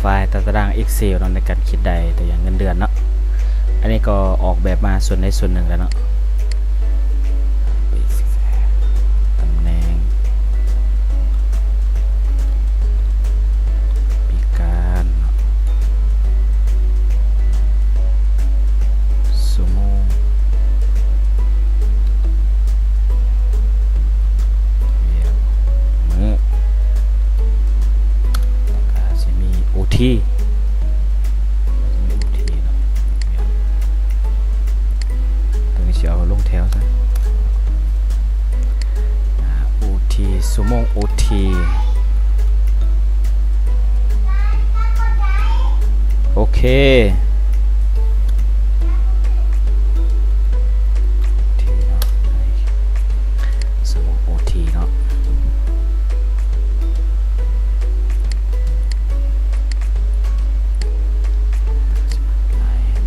ປາຍຕາຕະລາງ Excel ເນາະ ໃນການຄິດໄດ້ຕົວຢ່າງເງິນເດືອນເນາະ. ອັນນີ້ກໍອອກແບບມາສ່ວນໃດສ່ວນໜຶ່ງແລ້ວເນາະ. ຕຳແໜ່ງ ປີການເນາະ ຊົ່ວໂມງ ວຽກ ມື້ ແລ້ວກະຊິມີໂອທີ ມີໂອທີເນາະ. ຕົວນີ້ຊິເອົາລົງແຖວຊະ ອາ ໂອທີ ຊົ່ວໂມງໂອທີ ໂອເຄ. ໂອທີເນາະ ສະບົກໂອທີເນາະ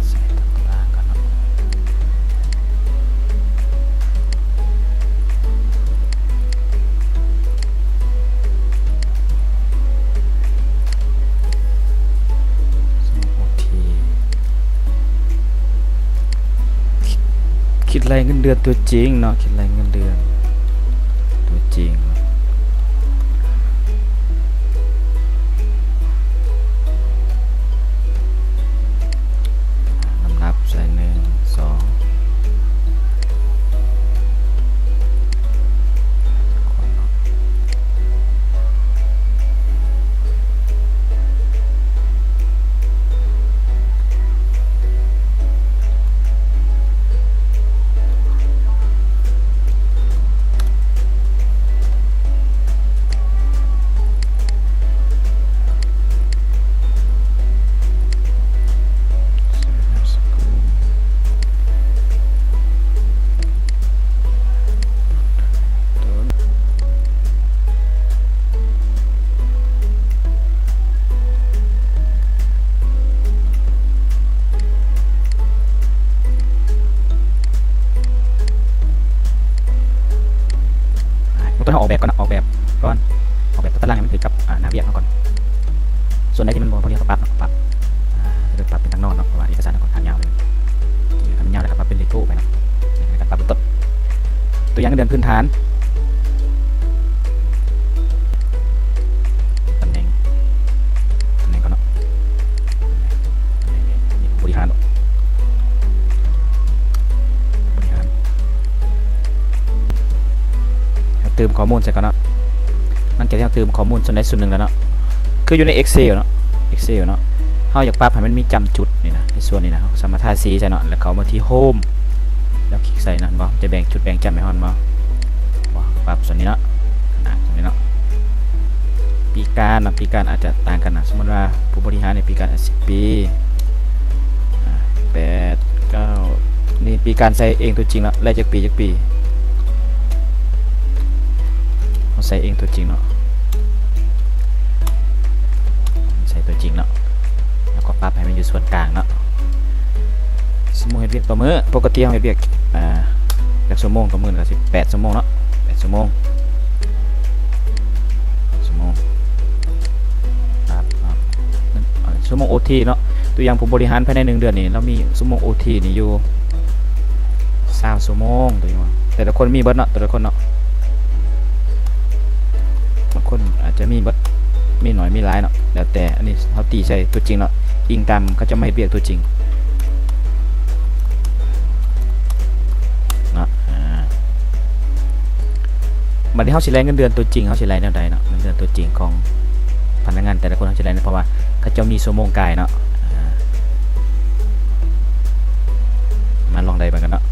ໃສ່ຕາຕະລາງກ່ອນເນາະ. ໂອທີ ຄິດໄລ່ເງິນເດືອນຕົວຈິງເນາະ ຄິດໄລ່ເງິນເດືອນຕົວຈິງເນາະ. ນຳນັບໃສ່ ໜຶ່ງ ສອງ ຕົວເຮົາອອກແບບກ່ອນເນາະ ອອກແບບກ່ອນ ອອກແບບຕາຕະລາງໃຫ້ມັນຖືກກັບ ອາ ໜ້າວຽກເຮົາກ່ອນ. ສ່ວນໃດທີ່ມັນບໍ່ພໍດີເຮົາກໍປັບເນາະ ປັບ ອາ ເຮົາປັບເປັນທາງນອນເນາະ ເພາະວ່າເອກະສານເຮົາຂ້ອນຂ້າງຍາວເລີຍ ໃຫ້ມັນຍາວ ແລ້ວກໍປັບເປັນເລໂກ້ໄປເນາະ ໃນການປັບເປັນຕົ້ນ. ຕົວຢ່າງເດືອນພື້ນຖານ ຕຳແໜ່ງ ຕຳແໜ່ງກ່ອນເນາະ ບໍລິຫານ ບໍລິຫານ ເຮົາຕື່ມຂໍ້ມູນໃສ່ກ່ອນເນາະ. ຫຼັງຈາກທີ່ເຮົາຕື່ມຂໍ້ມູນສ່ວນໃດສ່ວນໜຶ່ງແລ້ວເນາະ ຄືຢູ່ໃນ Excel ເນາະ Excel ເນາະ ເຮົາຢາກປັບໃຫ້ມັນມີຈ້ຳຈຸດນີ້ນະ ໃນສ່ວນນີ້ນະ ເຮົາສາມາດທາສີໃສ່ເນາະ ແລ້ວເຂົ້າມາທີ່ Home ແລ້ວຄລິກໃສ່ນະ ເຫັນບໍ່ ມັນຈະແບ່ງຈຸດແບ່ງຈ້ຳໃຫ້ເຮົາ ເຫັນບໍ່ ບໍ່ ປັບສ່ວນນີ້ເນາະ ອາ ສ່ວນນີ້ເນາະ. ປີການເນາະ ປີການອາດຈະຕ່າງກັນນະ ສົມມຸດວ່າຜູ້ບໍລິຫານນີ້ປີການສິບປີ ອາ ແປດ ເກົ້າ ນີ້ປີການໃສ່ເອງຕົວຈິງເນາະ ໄລ່ຈັກປີຈັກປີ ເຮົາໃສ່ເອງຕົວຈິງເນາະ ໃສ່ຕົວຈິງເນາະ ແລ້ວກໍປັບໃຫ້ມັນຢູ່ສ່ວນກາງເນາະ. ສົມມຸດເຮັດວຽກຕໍ່ມື້ ປົກກະຕິເຮົາເຮັດວຽກ ອາ ຈັກຊົ່ວໂມງຕໍ່ມື້ ກໍຊິແປດຊົ່ວໂມງເນາະ ແປດຊົ່ວໂມງ ຊົ່ວໂມງ ປັບເນາະ ຊົ່ວໂມງໂອທີເນາະ. ຕົວຢ່າງຜູ້ບໍລິຫານພາຍໃນໜຶ່ງເດືອນນີ້ ລາວມີຊົ່ວໂມງໂອທີນີ້ຢູ່ຊາວຊົ່ວໂມງ ຕົວຢ່າງວ່າ ແຕ່ລະຄົນມີເບິດເນາະ ແຕ່ລະຄົນເນາະ ບາງຄົນອາດຈະມີເບິດ ມີໜ້ອຍມີຫຼາຍເນາະ ແລ້ວແຕ່ ອັນນີ້ເຮົາຕີໃສ່ຕົວຈິງເນາະ ອີງຕາມເຂົາເຈົ້າມາເຮັດວຽກຕົວຈິງເນາະ. ອາ ບັດນີ້ເຮົາຊິໄລ່ເງິນເດືອນຕົວຈິງ ເຮົາຊິໄລ່ແນວໃດເນາະ ເງິນເດືອນຕົວຈິງຂອງພະນັກງານແຕ່ລະຄົນ ເຮົາຊິໄລ່ແນວ ເພາະວ່າເຂົາເຈົ້າມີຊົ່ວໂມງກາຍເນາະ. ອາ ມາລອງໄລ່ເບິ່ງກັນເນາະ.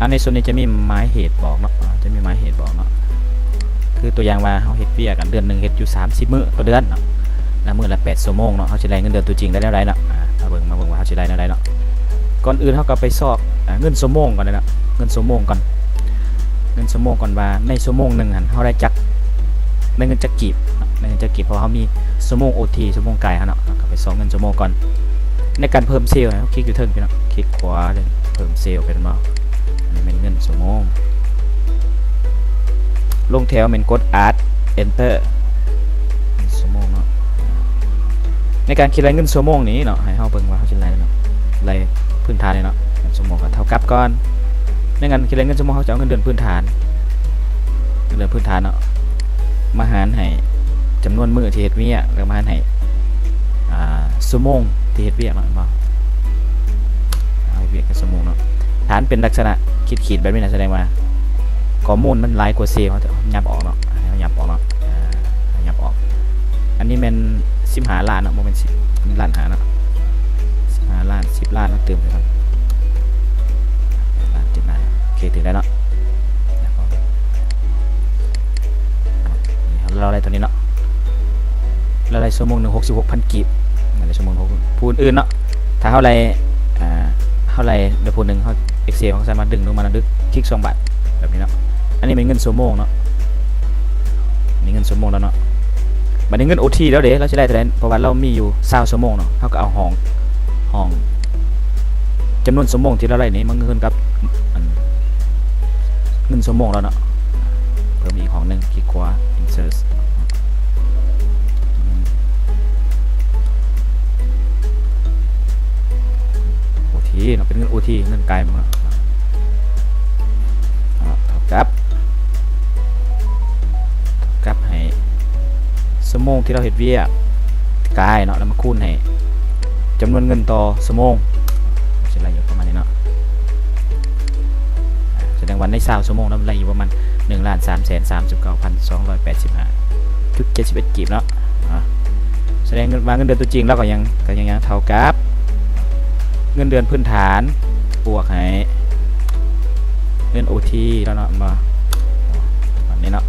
ອາ ໃນສ່ວນນີ້ຈະມີໝາຍເຫດບອກເນາະ ອາ ຈະມີໝາຍເຫດບອກເນາະ ຄືຕົວຢ່າງວ່າເຮົາເຮັດວຽກ ອາ ເດືອນໜຶ່ງເຮັດຢູ່ສາມສິບມື້ຕໍ່ເດືອນເນາະ ແລະ ມື້ລະແປດຊົ່ວໂມງເນາະ ເຮົາຊິໄລ່ເງິນເດືອນຕົວຈິງໄດ້ແນວໃດເນາະ. ອາ ມາເບິ່ງ ມາເບິ່ງວ່າເຮົາຊິໄລ່ແນວໃດເນາະ. ກ່ອນອື່ນເຮົາກໍໄປຊອກ ອາ ເງິນຊົ່ວໂມງກ່ອນເນາະ ເງິນຊົ່ວໂມງກ່ອນ ເງິນຊົ່ວໂມງກ່ອນວ່າໃນຊົ່ວໂມງໜຶ່ງຫັ້ນເຮົາໄດ້ຈັກ ໄດ້ເງິນຈັກກີບເນາະ ໄດ້ເງິນຈັກກີບ ເພາະວ່າເຮົາມີຊົ່ວໂມງໂອທີ ຊົ່ວໂມງກາຍເຮົາເນາະ. ເຮົາກໍໄປຊອກເງິນຊົ່ວໂມງກ່ອນ ໃນການເພີ່ມເຊວ ເຮົາຄລິກຢູ່ເທິງພີ່ນ້ອງ ຄລິກຂວາເລີຍ ເພີ່ມເຊວ ເຫັນບໍ່ ອັນນີ້ແມ່ນເງິນຊົ່ວໂມງ. ລົງແຖວແມ່ນກົດ Alt Enter ເງິນຊົ່ວໂມງເນາະ. ໃນການຄິດໄລ່ເງິນຊົ່ວໂມງນີ້ເນາະ ໃຫ້ເຮົາເບິ່ງວ່າເຮົາຊິໄລ່ເນາະ ໄລ່ພື້ນຖານນີ້ເນາະ ເງິນຊົ່ວໂມງກໍເທົ່າກັບກ່ອນ ໃນງານຄິດໄລ່ເງິນຊົ່ວໂມງ ເຮົາຈະເອົາເງິນເດືອນພື້ນຖານ ເງິນເດືອນພື້ນຖານເນາະ ມາຫານໃຫ້ຈຳນວນມື້ທີ່ເຮັດວຽກ ແລ້ວມາຫານໃຫ້ ອ່າ ຊົ່ວໂມງທີ່ເຮັດວຽກເນາະ ເຫັນບໍ່? ເຮົາເຮັດວຽກແຕ່ຊົ່ວໂມງເນາະ ຖ້າມັນເປັນລັກສະນະຂີດໆແບບນີ້ນະ ສະແດງວ່າຂໍ້ມູນມັນຫຼາຍກວ່າເຊວ ເຮົາຈະຫຍັບອອກເນາະ ເຮົາຫຍັບອອກເນາະ ອ່າ ຫຍັບອອກ ອັນນີ້ແມ່ນສິບຫ້າລ້ານເນາະ ບໍ່ແມ່ນສິບ ລ້ານຫ້າເນາະ ສິບຫ້າລ້ານ ສິບລ້ານ ເຮົາຕື່ມໃສ່ກ່ອນ ລ້ານ ເຈັດລ້ານ ໂອເຄ ຖືກແລ້ວເນາະ ເຮົາໄລ່ຕົວນີ້ເນາະ ລາຍໄດ້ຊົ່ວໂມງໜຶ່ງ ຫົກສິບຫົກພັນກີບ ລາຍໄດ້ຊົ່ວໂມງ ຜູ້ອື່ນໆເນາະ ຖ້າເຮົາໄລ່ ເຮົາໄລ່ໄດ້ຜູ້ໜຶ່ງ ເຮົາ Excel ເຮົາສາມາດດຶງລົງມາ ແລ້ວຄລິກສອງບາດ ແບບນີ້ເນາະ ອັນນີ້ແມ່ນເງິນຊົ່ວໂມງເນາະ ນີ້ເງິນຊົ່ວໂມງລາວເນາະ ບາດນີ້ເງິນໂອທີລາວເດ ລາວຊິໄດ້ເທົ່າໃດ? ເພາະວ່າລາວມີຢູ່ຊາວຊົ່ວໂມງເນາະ ເຮົາກໍເອົາຫ້ອງ ຫ້ອງ ຈຳນວນຊົ່ວໂມງທີ່ລາວໄລ່ນີ້ມາຄູນກັບ ອັນ ເງິນຊົ່ວໂມງລາວເນາະ ເພີ່ມອີກຫ້ອງໜຶ່ງ ຄລິກຂວາ Insert ໂອທີເນາະ ເປັນເງິນໂອທີ ເງິນກາຍເນາະ ເທົ່າກັບ ກັບໃຫ້ຊົ່ວໂມງທີ່ເຮົາເຮັດວຽກກາຍເນາະ ແລ້ວມາຄູນໃຫ້ຈຳນວນເງິນຕໍ່ຊົ່ວໂມງ ຊິໄລ່ຢູ່ປະມານນີ້ເນາະ ສະແດງວ່າໃນຊາວຊົ່ວໂມງເນາະ ມັນໄລ່ຢູ່ປະມານໜຶ່ງລ້ານສາມແສນສາມສິບເກົ້າພັນສອງຮ້ອຍແປດສິບຫ້າຈຸດເຈັດສິບເອັດກີບເນາະ ສະແດງວ່າເງິນເດືອນຕົວຈິງລາວກໍຍັງ ກໍຍັງເທົ່າກັບເງິນເດືອນພື້ນຖານບວກໃຫ້ ເງິນໂອທີລາວເນາະ ແມ່ນບໍ່? ປະມານນີ້ເນາະ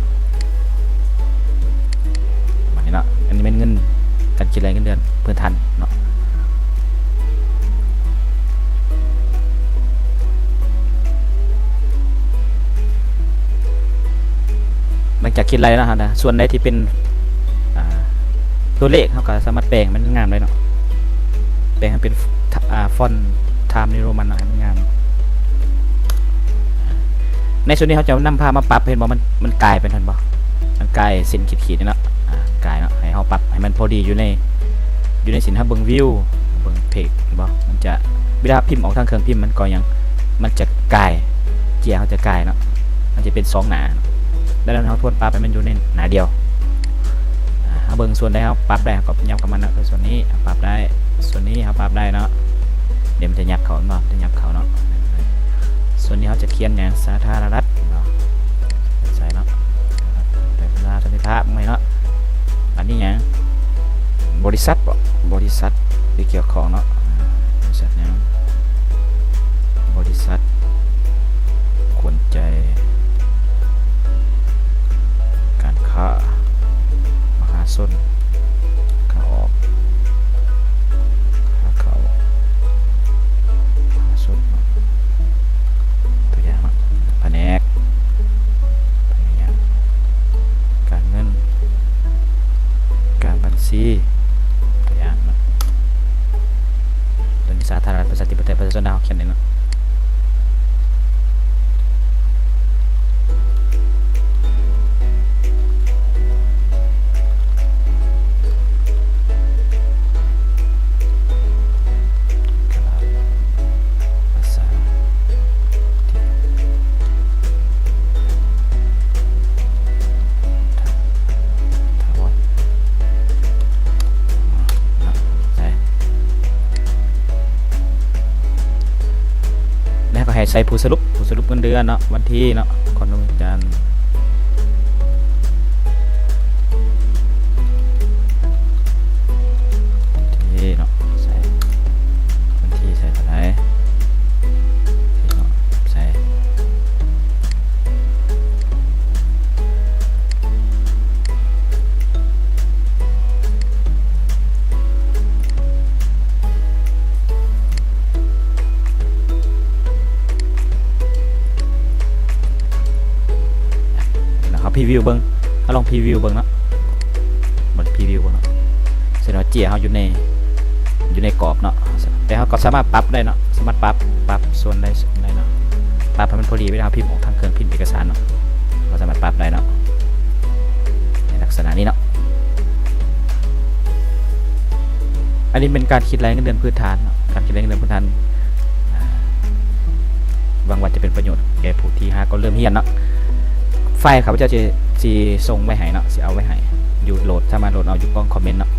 ປະມານນີ້ເນາະ ອັນນີ້ແມ່ນເງິນ ການຄິດໄລ່ເງິນເດືອນພື້ນຖານເນາະ ຫຼັງຈາກຄິດໄລ່ແລ້ວເນາະ ສ່ວນໃດທີ່ເປັນ ອ່າ ຕົວເລກ ເຮົາກໍສາມາດແປງໃຫ້ມັນງາມໄດ້ເນາະ ແປງໃຫ້ເປັນ ອ່າ ຟອນ Times New Roman ເນາະ ໃຫ້ມັນງາມ ໃນສ່ວນນີ້ເຮົາຈະນຳພາມາປັບ ເຫັນບໍ່ ມັນ ມັນກາຍເປັນ ເຫັນບໍ່ ມັນກາຍເສັ້ນຂີດໆນີ້ເນາະ ອ່າ ກາຍເນາະ ໃຫ້ເຮົາປັບໃຫ້ມັນພໍດີຢູ່ໃນ ຢູ່ໃນເສັ້ນ ເຮົາເບິ່ງ View ເບິ່ງ Page ເຫັນບໍ່ ມັນຈະ ເວລາພິມອອກທາງເຄື່ອງພິມ ມັນກໍຍັງ ມັນຈະກາຍ ເຈ້ຍເຮົາຈະກາຍເນາະ ມັນຈະເປັນສອງໜ້າ ດັ່ງນັ້ນເຮົາຄວນປັບໃຫ້ມັນຢູ່ໃນໜ້າດຽວ ອ່າ ເຮົາເບິ່ງສ່ວນໃດເຮົາປັບໄດ້ ເຮົາກໍຫຍັບເຂົ້າມາເນາະ ຄືສ່ວນນີ້ເຮົາປັບໄດ້ ສ່ວນນີ້ເຮົາປັບໄດ້ເນາະ ດຽວມັນຈະຫຍັບເຂົ້າເນາະ ມັນຈະຫຍັບເຂົ້າເນາະ ສ່ວນນີ້ເຮົາຈະຂຽນຫຍັງ ສາທາລະນະລັດເນາະ ໃສ່ເນາະ ແຕ່ເວລາສັນຕິພາບໃໝ່ເນາະ ອັນນີ້ຫຍັງ ບໍລິສັດເບາະ ບໍລິສັດທີ່ກ່ຽວຂ້ອງເນາະ ບໍລິສັດຫຍັງ ບໍລິສັດ ຂວັນໃຈ ການຄ້າ ມະຫາຊົນ ຂາອອກ ຂາເຂົ້າ ມະຫາຊົນ ຕົວຢ່າງເນາະ ພະແນກ ພະແນກການເງິນ ການບັນຊີ ຕົວຢ່າງເນາະ ຕົວນີ້ສາທາລະນະລັດ ປະຊາທິປະໄຕ ປະຊາຊົນລາວ ຂຽນໄດ້ເນາະ ກະລາດ ພາສາ ຖາວອນ ໃສ່ ແລ້ວກໍໃຫ້ໃສ່ຜູ້ສະຫຼຸບ ຜູ້ສະຫຼຸບເງິນເດືອນເນາະ ວັນທີເນາະ ນະຄອນຫຼວງວຽງຈັນ ວັນທີເນາະ ໃສ່ ວັນທີໃສ່ເທົ່າໃດ ໃສ່ ເຮົາພຣີວິວເບິ່ງ ເຮົາລອງພຣີວິວເບິ່ງເນາະ ເບິ່ງພຣີວິວເບິ່ງເນາະ ສະແດງວ່າເຈ້ຍເຮົາຢູ່ໃນ ຢູ່ໃນກອບເນາະ ແຕ່ເຮົາກໍສາມາດປັບໄດ້ເນາະ ສາມາດປັບ ປັບສ່ວນໃດສ່ວນໃດເນາະ ປັບໃຫ້ມັນພໍດີ ເວລາເຮົາພິມອອກທາງເຄື່ອງພິມເອກະສານເນາະ ກໍສາມາດປັບໄດ້ເນາະ ໃນລັກສະນະນີ້ເນາະ. ອັນນີ້ເປັນການຄິດໄລ່ເງິນເດືອນພື້ນຖານເນາະ ການຄິດໄລ່ເງິນເດືອນພື້ນຖານ ຫວັງວ່າຈະເປັນປະໂຫຍດແກ່ຜູ້ທີ່ຫາກໍເລີ່ມຮຽນເນາະ. ໄຟລ໌ຂ້າພະເຈົ້າຈະ ຊິສົ່ງໄວ້ໃຫ້ເນາະ ຊິເອົາໄວ້ໃຫ້ຢູ່ ໂຫຼດ ສາມາດໂຫຼດເອົາຢູ່ກ້ອງຄອມເມັນເນາະ.